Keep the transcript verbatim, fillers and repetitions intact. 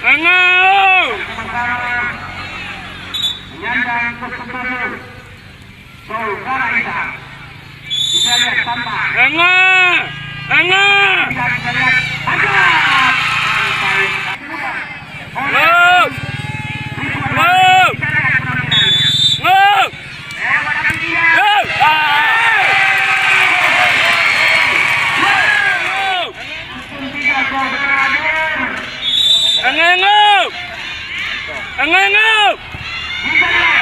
Engau! Menyandang kosong tujuh, Saudara Isa. Kita lihat tambah. Engau! Engau! Kita, kita lihat. Ada! Sampai. Engau! Engau! Engau! Engau, engau! Engau, engau!